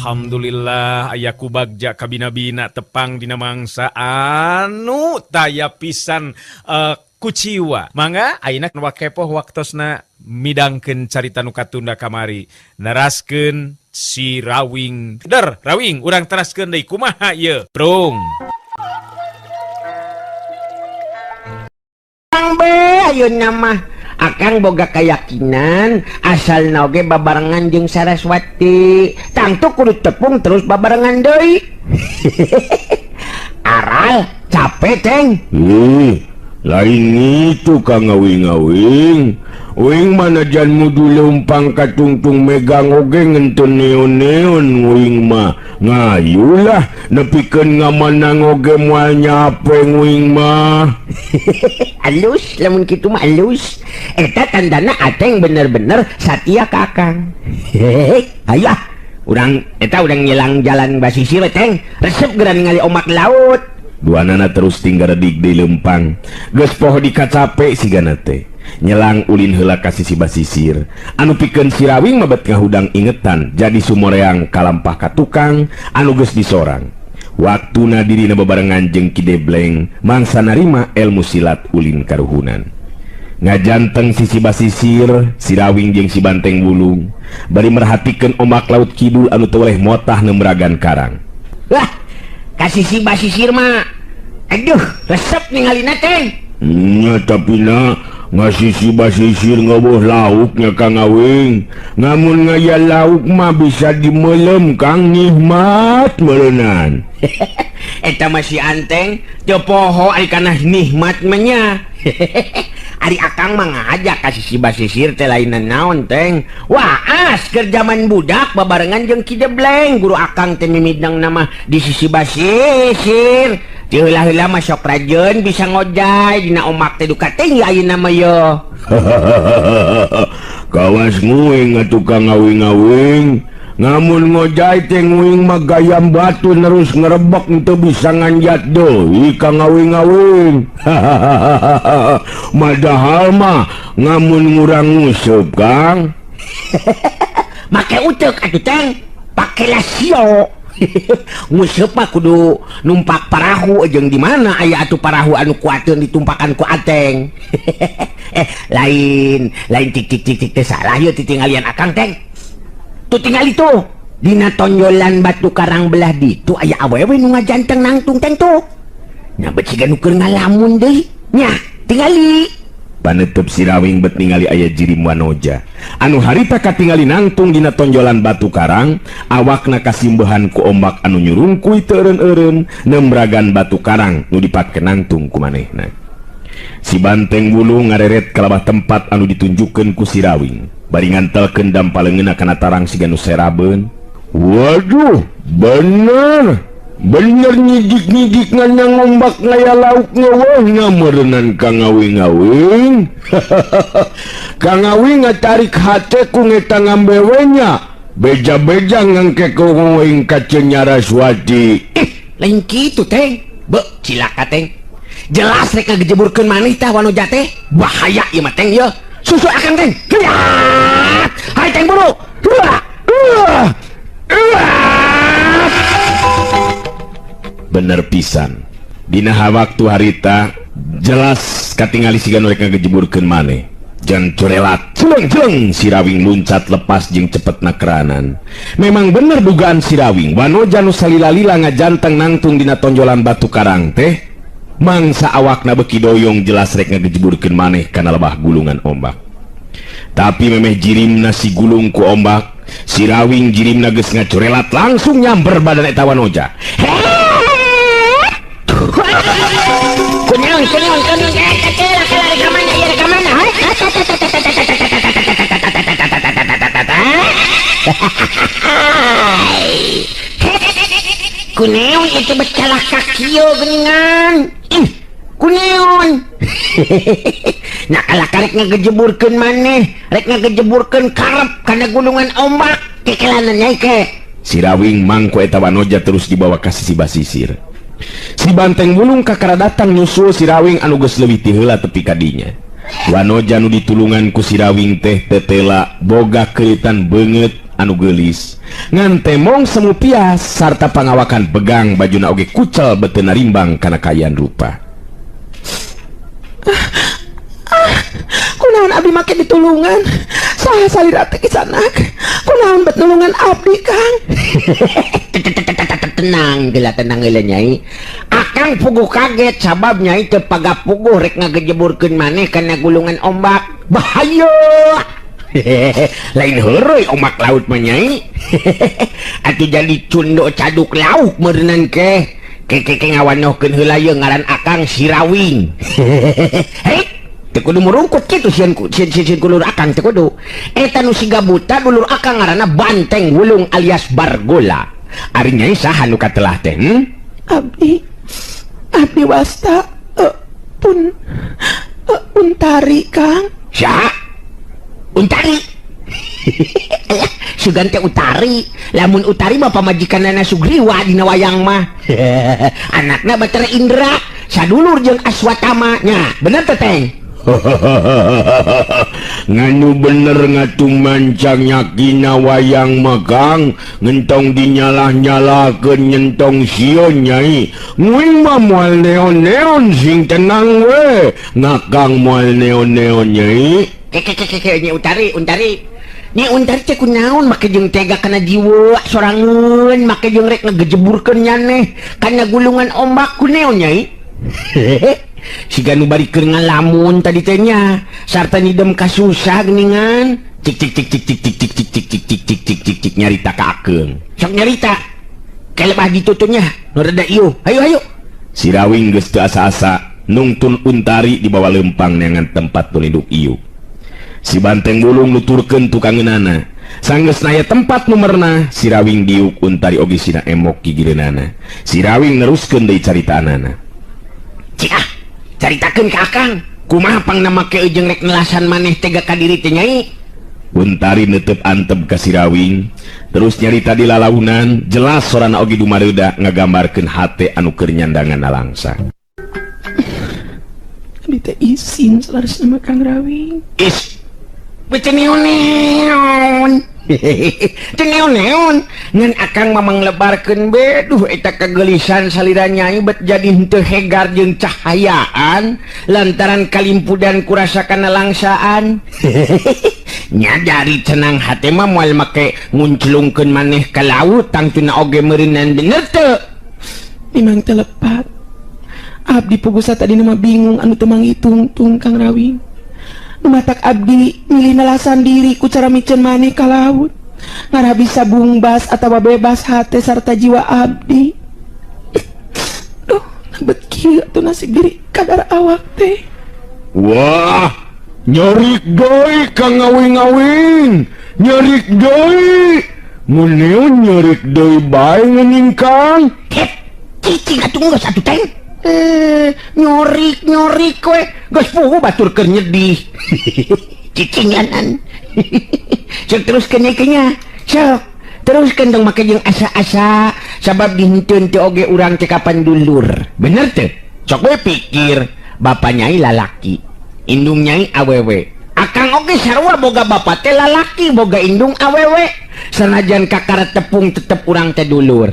Alhamdulillah aya ku Bagja kabina-bina tepang dina mangsa anu taya pisan kuciwa. Mangga ayeuna wakepoh waktosna midangkeun carita nu katunda kamari, neraskeun si Rawing. Der Rawing, urang teraskeun deui kumaha ieu, Prung. Kang be, ayeuna mah Akang boga keyakinan asal oge babarengan jeung Saraswati tangtu kudu tepung terus babarengan deui. Aral capek, Teng. Ih, lain itu, Kang Ngawing-ngawing. Uing manajan mudu leumpang katungtung megang oge ngenteu neon-neon, uing mah ngayulah nepikeun ngamanang oge moal nyape uing mah. Alus lamun kitu mah, alus. Eta tandana Ateng bener-bener satia ka Akang. Hehehe, ayah urang eta urang nyelang jalan basisir we, Teng. Resep geura ningali ombak laut. Duanana terus tinggal redik di lempang, geus poho dikacape sigana teh. Nyelang ulin heula ka sisi basisir. Anu pikeun si Rawing mah bet ngahudang ingetan jadi sumoreang kalampah ka tukang anu geus disorang. Waktuna dirina bebarengan jeung Ki Debleng mangsa narima ilmu silat ulin karuhunan. Ngajanteng sisi basisir, si Rawing jeung si Banteng Wulung bari merhatikeun ombak laut kidul anu teu weleh motah nembragan karang. Wah, ka sisi basisir mah aduh resep ningalina, Teng. Nya, tapi na ngasisi basisir ngeuweuh lauknya, Kang Awing. Ngamun ngaya lauk mah bisa dimelem, Kang, nikmat meureunan. Eta mah si Anteng teu poho ari kana nikmat mah nya. Ari Akang mah ngajak ka sisi basisir teh lain naon, Teng. Waas keur zaman budak babarengan jeung Ki Debleng, guru Akang teh mimidang nama di sisi basisir. Teu heula-heula mah sok rajeun bisa ngojay dina ombak teh, duka tinggi ayeuna mah yo. Kawas nguing atuh, Kang Awing-awing. Ngamun ngojay teh nguing mah gayam batu nerus ngerebek teu bisa nganjat deui, Kang Awing-awing. Padahal mah ngamun ngurang nguseup, Kang. Make uteuk atuh, Teng, pake lasio. Nguseup mah kudu numpak parahu, jeung di mana aya atuh parahu anu kuateun ditumpakan ku Ateng? Eh, lain lain, cik cik cik cik teh salah yeuh titinggalian Akang, Teng. Tuh, tinggal itu dina tonjolan batu karang belah ditu aya awewe nu ngajanteng nangtung, Teng. Tuh nya, bet siga nu keur ngalamun deui nya, tingali. Paneuteup si Rawing bet ningali aya jirim wanoja anu harita katingali nangtung dina tonjolan batu karang, awakna kasimbehan ku ombak anu nyurungkuy teu eureun-eureun nembragan batu karang nu dipake nangtung ku manehna. Si Banteng Wulung ngareret kalabah tempat anu ditunjukkeun ku si Rawing bari ngantelkeun dampaleungeunna kana tarang siga nu serabeun. Waduh, bener bener nyidik-nyidik ngan ngombak ngaya lauk ngeuweuhna meureunan, Kang Awing-awing. Kang Awing ngatarik hate ku ngeta ngambewenya beja-beja ngangke ku uing ka Nyaraswati. Ih, lain kitu, Teng. Be, cilaka, Teng. Jelas rek ngagejeburkeun maneh tah wanoja teh. Bahaya ieu mah, Teng, yeuh. Susul Akang, Teng. Hiat! Hai, Teng, buru. Huah! Huah! Huah! Bener pisan, dina waktu harita jelas katingali siga nu rek ngagejeburkeun maneh. Jan corelat celeng celeng si Rawing luncat lepas jeung cepet nakeranan. Memang bener dugaan si Rawing, wanoja nu salila-lila ngajanteng nangtung dina tonjolan batu karang teh mangsa awakna beki doyong, jelas rek ngagejeburkeun maneh kana lebah gulungan ombak. Tapi memeh jirimna si gulung ku ombak, si Rawing jirimna geus ngacorelat langsung nyamber badan eta wanoja. Kunaon, kunaon, kunaon, eh, kela, kela, rek ka mana, ieu rek ka mana, hai? Kuneon itu becalah kaki yo geningan. Ih, kuneon. Nah, kalah karek ngagejeburkeun maneh, rek ngagejeburkeun karep kana gulungan ombak. Kekelanan nyai ke. Si Rawing mangku eta wanoja terus dibawa ka sisi basisir. Si Banteng Wulung kakara datang nyusul si Rawing anu geus leuwih ti heula tepi ka dinya. Wanoja nu ditulungan ku si Rawing teh tetela boga keuritan beungeut. anu geulis ngan temong semu pias sarta pangawakan begang bajuna oge kucel beuteun narimbang kana kaayaan rupa. Kunaon abdi make ditulungan? Saha salira teh kisanak? Kunaon bet nulungan abdi, Kang? Tenang gila, tenang gila, Nyai. Akang puguh kaget sabab Nyai teu pagapuguh rek ngagejeburkeun maneh kana gulungan ombak. Bahaya. Lain heureuy ombak laut mah, Nyai. Atuh jadi cundo caduk lauk meureunan ke. Keke ngawanohkeun heula ye, ngaran akang Sirawing. Hei, teu kudu murungkut kitu sieun ku sieun sieun ku dulur akang, teu kudu. Eta nu siga buta dulur akang ngaranna Banteng Wulung alias Bargola. Ari Nyai saha nu katelah teh? Hmm? Abdi wasta pun Untari, Kang. Saha? Untari. Sugan teh Utari. Lamun Utari mah pamajikanana Sugriwa dina wayang mah. Anakna Batara Indra, sadulur jeung Aswatama nya. Bener teh, Teng? Nganu bener ngatu mancang nyakina wayang mah, Kang, ngentong dinyalah-nyalahkeun nyentong sieun, Nyai. Nguing mah moal neon-neon, sing tenang we ngakang moal neon-neon, Nyai. Keke keke keke, Nyi Utari, Untari. Nyi Untari teh kunaon make jeung tega kana jiwa sorangan, make jeung rek ngegejeburkeun nyaneh kana gulungan ombak, kunaon, Nyai? Siga nu bari keur ngalamun tadi teh nya, sarta nyidem kasusah geuningan. Cik cik cik cik cik cik cik cik cik cik cik cik cik cik cik, nyarita ka akeung. Sok nyarita. Kelebah ditutunya nu reda ieu. Hayu hayu. Sirawing geus teu asa-asa nungtun Untari dibawa lempang neangan tempat nu linduk ieu. Si Banteng Bulung nuturkeun tukangeunana. Sanggeus aya tempat nu merenah, Sirawing diuk, Untari oge sina emok gigireunana. Sirawing neruskeun deui caritaanana. Cik ah, caritakeun ka akang. Kumaha pangna make jeung rek nelasan maneh tega ka diri teh, Nyai? Untari netep antep ka Sirawing, terus nyarita di lalaunan, jelas sorana oge dumareuda ngagambarkeun hate anu keur nyandangan nalangsa. Abdi teh isin saleresna mah, Kang Rawing. Is. Beuteun neon-neon. Teu neon-neon. Ngan akang mah manglebarkeun be, duh, eta kagelisan salira Nyai bet jadi henteu hegar jeung cahayaan lantaran kalimpudan kurasa kana langsaan. Nya dari tenang hate mah moal make ngunclungkeun maneh ka laut, tangtuna oge meureunan, bener teu? Memang teu lepat. Abdi puguh tadi mah bingung anu teu mangitungtung, Kang Rawing. Nu matak abdi milih nelasan diri ku cara miceun maneh ka laut. Ngarah bisa bungbas atawa bebas hate sarta jiwa abdi. Duh, bet kieu atuh nasib diri kadar awak teh. Wah, nyerik deui, Kang Ngawing-ngawing. Nyerik deui. Mun nyerik deui bae ngeuning, Kang. Ket, cicing atuh geus atuh, Teng. Eh, nyorik nyorik we. Geus puguh batur keur nyedih. Cicinganan. Sok teruskeun Nyai nya. Sok teruskeun dong make jeung asa-asa sabab dihenteun teh oge urang teh kapan dulur. Bener teh? Sok we pikir, bapa Nyai lalaki, indung Nyai awewe. Akang oge sarua boga bapa teh lalaki, boga indung awewe. Sanajan kakara tepung tetep urang teh dulur.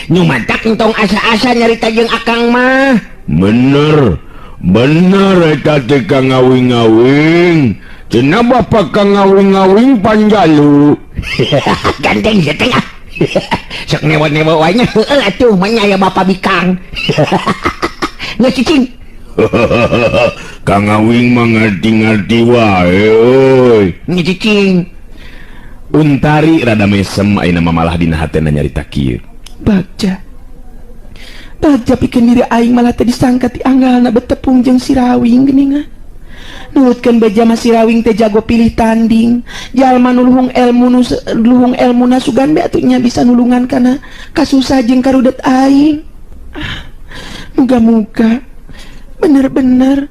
Nyumatak entong asa-asa nyarita jeung akang mah. Bener. Bener eta teh, Kang Ngawing-ngawing. Cenah bapak Kang Ngawing-ngawing panjalu. Gandeng sia teh ah. Sok newa-newa wae nya, heueuh atuh mah aya bapa bikang. Geus cicing. Kang Ngawing mah ngarti-ngarti wae euy. Nya cicing. Untari rada mesem ayeuna mah, malah dina hatena nyarita kieu. Bagja. Bagja pikeun diri aing malah teh disangka ti anggalna betepung jeung Sirawing geuningan. Nurutkeun beja mah Sirawing teh jago pilih tanding. Jalma nu luhung ilmu, nu luhung elmuna, sugan be atuh nya bisa nulungan kana kasusah jeung karudet aing. Ah, muga-muga bener-bener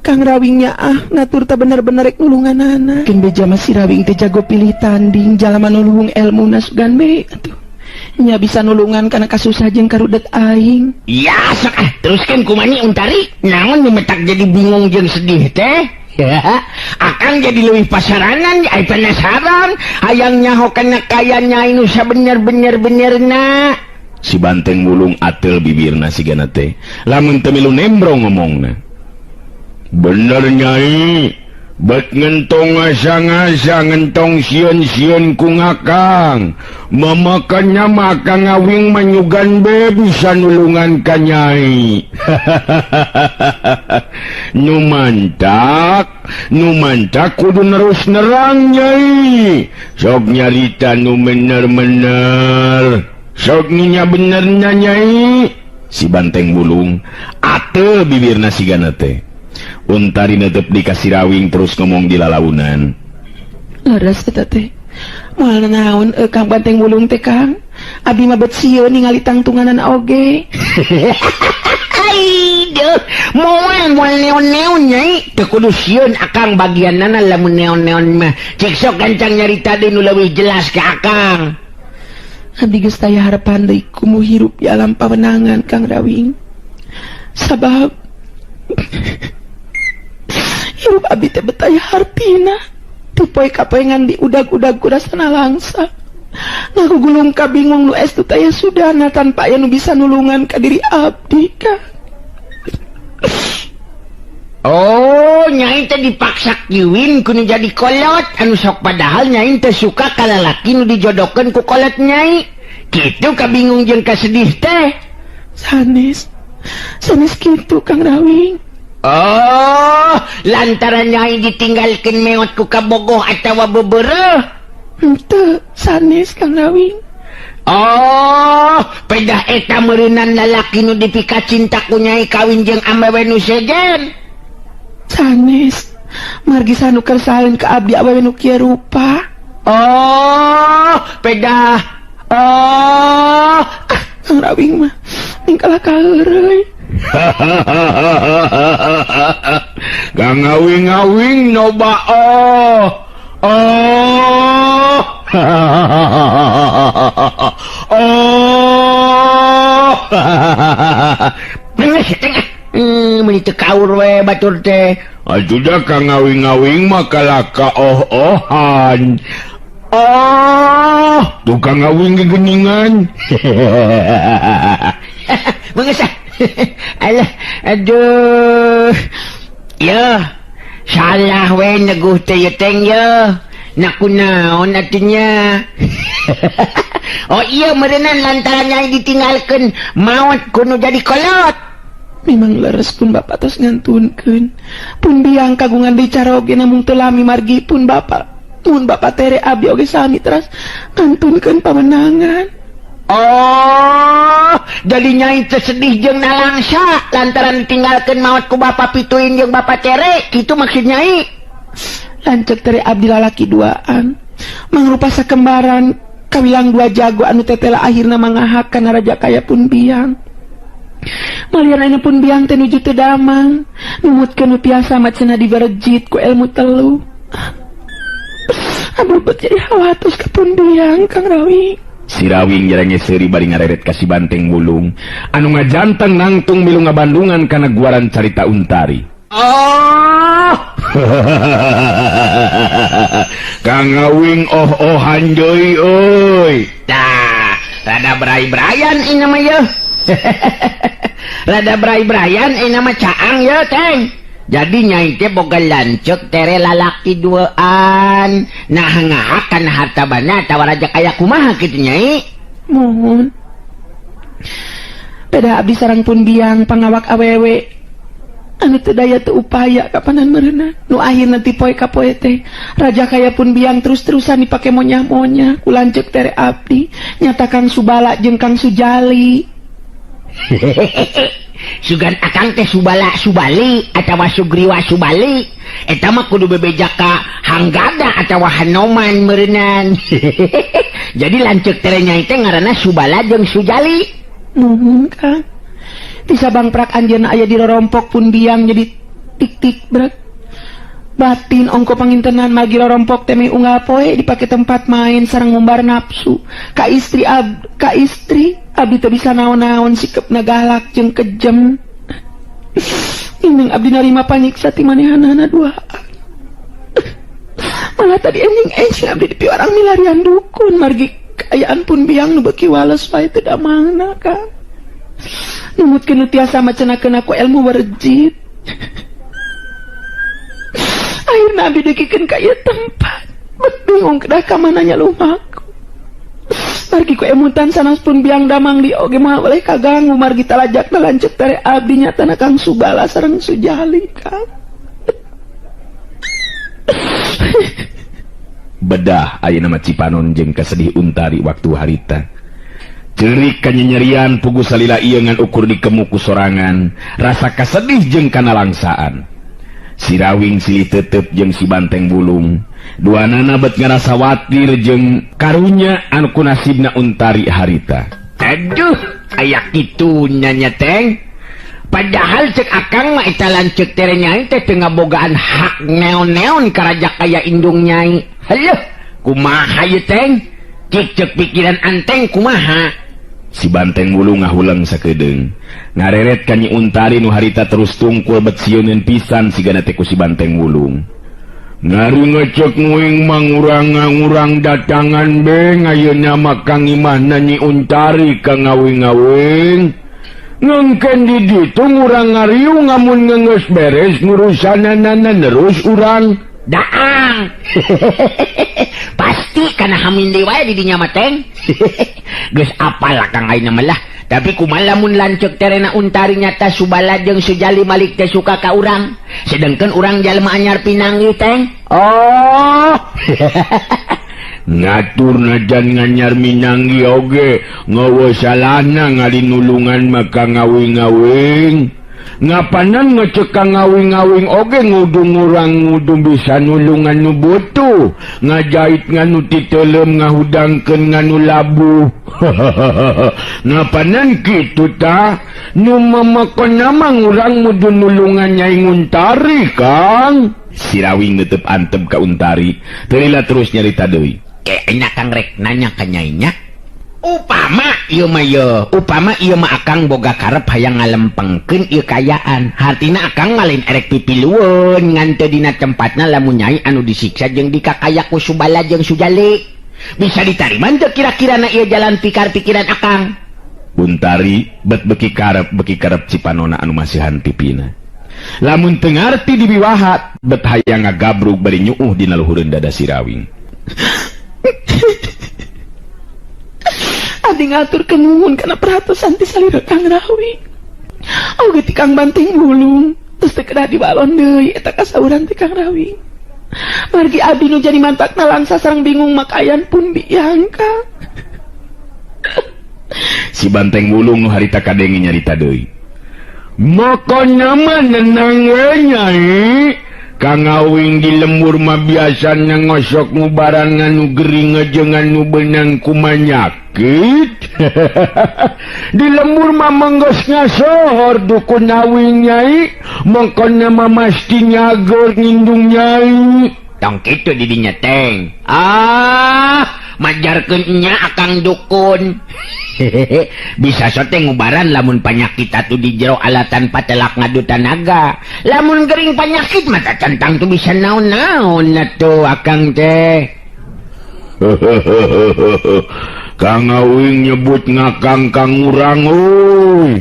Kang Rawingnya ah ngatur ta bener-bener rek nulunganana. Keun beja mah Sirawing teh jago pilih tanding, jalma nu luhung elmuna, sugan be atuh nya bisa nulungan kana kasusah jeung karudet aing. Ya sok ah, teruskan kumani, Untari. Naon nu metak jadi bingung jeung sedih teh? Akang jadi leuwih pasaranan ai penasaran hayang nyaho kana kaya Nyai nu sabener-bener benerna. Si Banteng Wulung atel bibirna sigana teh lamun teu milu nembrong ngomongna. Bener Nyai, bet ngentong ngasa-ngasa ngentong sieun-sieun ku ngakang. Mamakannya maka ngawing manyugan be bisa nulungan ka Nyai. Nu mantak kudu nerus nerang Nyai. Sok nyarita nu bener-bener. Sok nya benernya Nyai. Si Banteng Wulung ate bibirna sigana teh. Untari netep di Kasirawing terus ngomong di lalaunan. Leres eta teh. Moal naon Kang Banteng Wulung teh Kang. Abi mah bet sieun ningali tangtunganan oge. Aduh, moal moal neon-neon Nyai. Teu kudu sieun akang bagianana lamun neon-neon mah. Cek sok gancang nyarita deui nu leuwih jelas ka akang. Abdi geus taya harapan deui kumu hirup di alam pawenangan Kang Rawing. Sabab hirup abdi teh betaya hartina. Teu poe kapoengan di udag-udag ku rasana langsa. Ngagugulung ka bingung nu estu taya sudana tanpa aya nu bisa nulungan ka diri abdi Kang. Oh, Nyai teh dipaksa kiwin ku nu jadi kolot anu sok padahal Nyai teh suka ka lalaki nu dijodohkeun ku kolot Nyai. Kitu kabingung jeung kasedih teh. Sanes. Sanes kitu Kang Rawing. Oh, lantaran Nyai ditinggalkeun meot ku kabogoh atawa bebereuh. Henteu, sanes Kang Rawing. Oh, pedah eta meureunan lalaki nu dipikacinta ku Nyai kawin jeung awewe nu sejen. Sanes, margi sanu kersaeun ka abdi awewe nu kieu rupa. Oh, pedah. Oh, ah, Kang Rawing mah ningkalah kaheureuy. Kang ngawing-ngawing noba oh. Oh. Oh. Geus tengah. Meuni teu kaur we batur teh. Atuh Kang ngawing-ngawing mah kalaka oh-ohan. Oh, tukang ngawing gegeningan. Geus ah. Alah, aduh. Ya, salah we neguh teh ye teng ye. Nak kunaon atunya. Oh iya meureunan lantaran Nyai ditinggalkeun maot kudu jadi kolot. Memang leres pun bapak tos ngantunkeun. Pun biang kagungan deui caroge namung teu lami margi pun bapak. Mun bapak tere abdi oge sami teras ngantunkeun pamenangan. Oh, jadi Nyai teh sedih jeung nalangsa lantaran ditinggalkeun maot ku bapak pituin jeung bapak tere, kitu maksud Nyai. Lanceuk tere abdi lalaki duaan. Mangrupa sakembaran kawilang dua jago anu tetela akhirna mangahak kana raja kaya pun biang. Malian ayeuna pun biang teh nuju teu damang, numutkeun nu tiasa mah cenah diberejit ku ilmu telu. Aduh, bet jadi hawatos ka pun biang Kang Rawing. Si Rawing jarangnya seuri bari ngareret ka si Banteng Wulung anu ngajanteng nangtung milu ngabandungan kana guaran carita Untari. Oh. Kang ngawing oh-ohan deui euy. Tah, rada berai-berayan ini mah yeuh. Rada berai-berayan ini mah caang yeuh teng. Jadi Nyai teh boga lanceuk tere lalaki duaan. Nah ngahakan harta bana atawa raja kaya kumaha kitu Nyai? Mohon. Beda abdi sareng pun biang pangawak awewe anu teu daya teu upaya kapanan meureunna. Nu akhirna ti poe ka poe teh raja kaya pun biang terus-terusan dipake monyah-monyah ku lanceuk tere abdi nyata Kang Subala jeung Kang Sujali. Sugan akang teh Subala Subali atawa Sugriwa Subali eta mah kudu bebeja ka Hanggada atawa Hanoman meureunnan. Jadi lanceuk tere Nyai teh ngaranna Subala jeung Sujali. Nuhun Kang. Ti sabang prak anjeunna aya di rorompok pun biang jadi tik-tik brek. Batin ongko pangintenan magi rorompok teh meh unggal poe dipake tempat main sareng ngumbar nafsu. Ka istri ka istri abdi teu bisa naon-naon sikepna galak jeung kejem. Ineng abdi narima panyiksa ti manehanana duaan. Malah tadi enjing-enjing abdi dipiwarang milarian dukun margi kaayaan pun biang nu beuki wales wae teu damangna, Kang. Numutkeun nu tiasa macenakeun ku ilmu werjit. Akhirna abdi dugikeun ka ieu tempat. Bet bingung kedah ka mana nya lumaku. Margi ku emutan sanes pun biang damang di oge moal boleh kaganggu margi talajakna lanceuk tere abdi nyatana Kang Subala sareng Sujali, Kang. Bedah ayeuna mah Cipanon jeung kasedih Untari waktu harita. Cerik kanyanyerian pugu salila ieu ngan ukur dikemu ku sorangan, rasa kasedih jeung kanalangsaan. Si Rawing silih tetep jeung si Banteng Bulung. Duanana bet ngarasa watir jeung karunya anu ku nasibna Untari harita. Aduh, aya kitu nya nya Teng. Padahal cek akang mah eta lanceuk tere nyai teh teu ngabogaan hak neon-neon ka raja kaya indung nyai. Heuh, kumaha ieu Teng? Cik cek pikiran anteng kumaha? Si Banteng Bulung ngahuleng sakedeung. Ngareret ka Nyi Untari nu harita terus tungkul bet sieuneun pisan sigana teh ku si Banteng Bulung. Ngari ngecek nguing mangurang-ngurang datangan beng ayeuna mah kang imahna Nyi Untari ka ngawing-ngawing. Ngengken di ditu ngurang ngariung ngamun ngeungeus beres ngurusanana nerus urang. Daang. Pasti kana hamin deui wae di dinya mah Teng. Geus apal Kang ayeuna mah lah. Tapi kumaha lamun lanceuk terena Untari nyata Subala jeung Sujali Malik teh suka ka urang. Sedengkeun urang jalma anyar pinanggih Teng. Oh. Ngatur najan nganyar minanggi oge ngawa salahna ngalinulungan maka ngawing-ngawing. Ngapanan ngecek ka ngawing-ngawing oge ngudung urang ngudung bisa nulungan nu butuh, ngajait nganu titelem ngahudangkeun nganu labuh. Ngapanan kitu tah? Nu mamakon nama ngurang mudun nulungan Nyai Untari, Kang. Si Rawing netep antep ka Untari, teu terus nyarita deui. Kayaknya Kang rek nanya ka nyainya. Upama ieu mah ieu, upama ieu mah akang boga karep hayang ngalempengkeun ieu kayaan. Hartina akang mah lain erek pipilueun ngan teu dina tempatna lamun nyai anu disiksa jeung dikakaya ku Subala jeung Sujali. Bisa ditarima teu kira-kirana ieu jalan pikar-pikiran akang? Untari bet beki karep Cipanona anu masihan pipina. Lamun teu ngarti dibiwahat bet hayang ngagabrug bari nyuuh dina luhureun dada si Rawing. Abdi ngatur kenuhun kana perhatosan ti salira Kang Rawing. Oge ti Kang Banteng Bulung, terus teu kedah dibalon deui eta kasauran ti Kang Rawing. Margi abdi nu jadi mantakna langsa sareng bingung makayan pun biang Kang. Si Banteng Bulung nu harita kadenge nyarita deui. Makana mah nenang we nyai. Kang Awing di lembur mah biasana ngosok ngubaran nganu gering jeung nganu benang kumanyakit. Di lembur mah menggeus ngasohor dukun Awing nyai, mangkana mah masti nyager ngindung nyai. Tong kitu di dinya Teng. Ah, majarkeun nya akang dukun. Bisa sote ngubaran lamun panyakit atuh di jero alatan patelak ngadu tanaga. Lamun gering panyakit mah tentang tuh bisa naon-naon atuh akang teh. Kang Awing nyebut ngakang kang urang euy.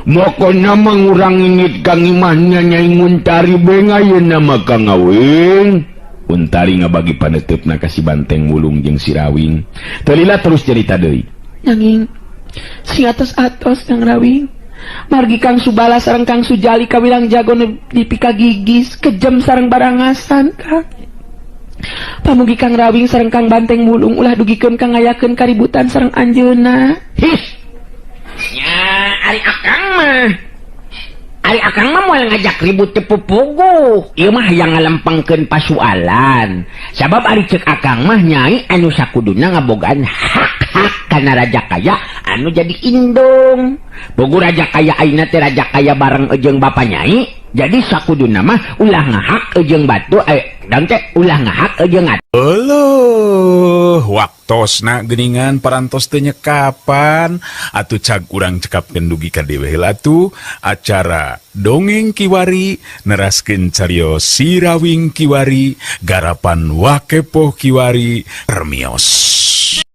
Mokona mah ngurang ingit kang imahna Nyai Untari beng ayeuna mah Kang Awing. Untari ngabagi paneuteup ka si Banteng Wulung jeung si Rawing. Teu lila terus cerita deui. Nanging sing atos-atos Kang Rawing. Margi Kang Subala sareng Kang Sujali kawilang jago dipika gigis kejam sareng barangasan Kang. Pamugi Kang Rawing sareng Kang Banteng Wulung ulah dugikeun kang ngayakeun kaributan sareng anjeunna. His. Nya ari akang mah. Ari akang mah moal ngajak ribut teu pupuguh. Ieu mah hayang ngalempengkeun pasualan. Sabab ari ceuk akang mah nyai anu sakuduna ngabogaan hak-hak kana raja kaya anu jadi indung. Puguh raja kaya ayeuna teh raja kaya bareng jeung bapa nyai. Jadi sakuduna mah ulah ngahak jeung batu dan teh ulah ngahak jeung Euleuh. Waktosna geuningan parantos teu nyekapan. Atuh cag urang cekapkeun dugi ka dieu heula atuh acara Dongeng Kiwari neraskeun carios Sirawing Kiwari garapan Wakepoh Kiwari. Permios.